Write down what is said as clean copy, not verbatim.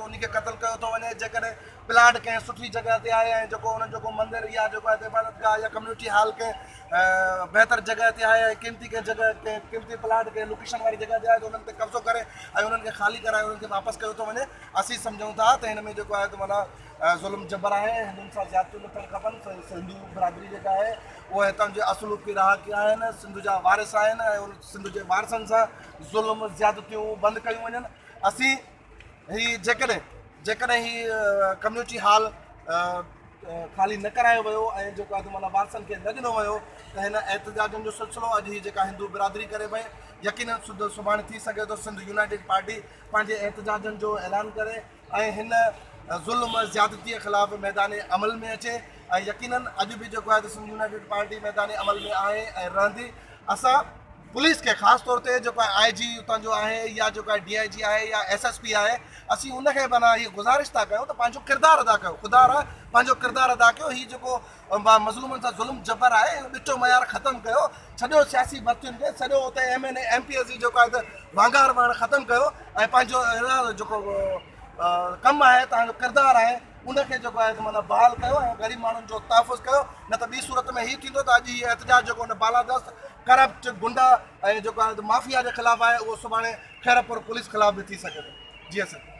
ته انهي کي قتل ڪيو ٿو وڃي. جيڪڏهن پلاٽ ڪنهن سٺي جڳهه تي آهي ۽ جيڪو انهن جو ڪو مندر يا جيڪو آهي عبادت گاهه يا ڪميونٽي هال ڪنهن بهتر جڳهه تي آهي ۽ قيمتي ڪنهن جڳهه ڪنهن قيمتي پلاٽ ڪنهن لوڪيشن واري جڳهه تي آهي ته انهن تي قبضو ڪري ۽ انهن کي خالي ڪرائي انهن کي واپس ڪيو ٿو وڃي. اسين سمجهون ٿا ته هن ۾ جيڪو آهي ته معنيٰ ظلم جبر آهي، هندن سان زيادتيون نه ٿيڻ کپن. هندو برادري جيڪا آهي اهي هتان جي اصلوڪي رهاڪي آهن، سنڌ جا وارث آهن ۽ سنڌ جي وارثن سان ظلم زيادتيون بند ڪيون وڃن. اسين هي جيڪڏهن جيڪڏهن هي ڪميونٽي هال خالي نه ڪرايو ويو ۽ جيڪو آهي معنيٰ وارثن کي نه ڏنو ويو ته هن احتجاجن جو سلسلو اڄ هي جيڪا هندو برادري ڪري پئي يقينن سڀاڻي ٿي سگهي ٿو سنڌ يونائيٽيڊ پارٽي پنهنجي احتجاجن جو اعلان ڪري ۽ هن ظلم زيادتي خلاف ميدان عمل ۾ اچي ۽ يقينن اڄ به جيڪو آهي ته سنڌ يونائيٽيڊ پارٽي ميدان عمل ۾ آهي ۽ رهندي. اسان پوليس کي خاص طور تي جيڪو آهي آء جي اتان جو آهي يا جيڪو آهي ڊي I جي آهي يا ايس ايس پي آهي اسين ان کي معنيٰ هي گذارش ٿا ڪيون ته پنهنجو ڪردار ادا ڪيو، خدا را پنهنجو ڪردار ادا ڪيو. هي جيڪو مظلومن سان ظلم جبر آهي اهو ڏچو معيار ختم ڪيو، ڇڏيو سياسي ڀرتين کي، ڇڏيو اتي M N A M P S جي جيڪو آهي ته وانگار وهڻ ختم ڪيو ۽ پنهنجو جيڪو ڪم آهي توهان جو ڪردار آهي ان کي جيڪو آهي ته معنيٰ بحال ڪيو ۽ غريب ماڻهن جو تحفظ ڪيو نه ته ٻي صورت ۾ هي ٿيندو ته اڄ هي احتجاج جيڪو ان بالادست ڪرپٽ گنڊا ۽ جيڪو آهي ته مافيا جي خلاف آهي اهو سڀاڻي خيرپور پوليس خلاف به ٿي سگهي ٿو. جي سر.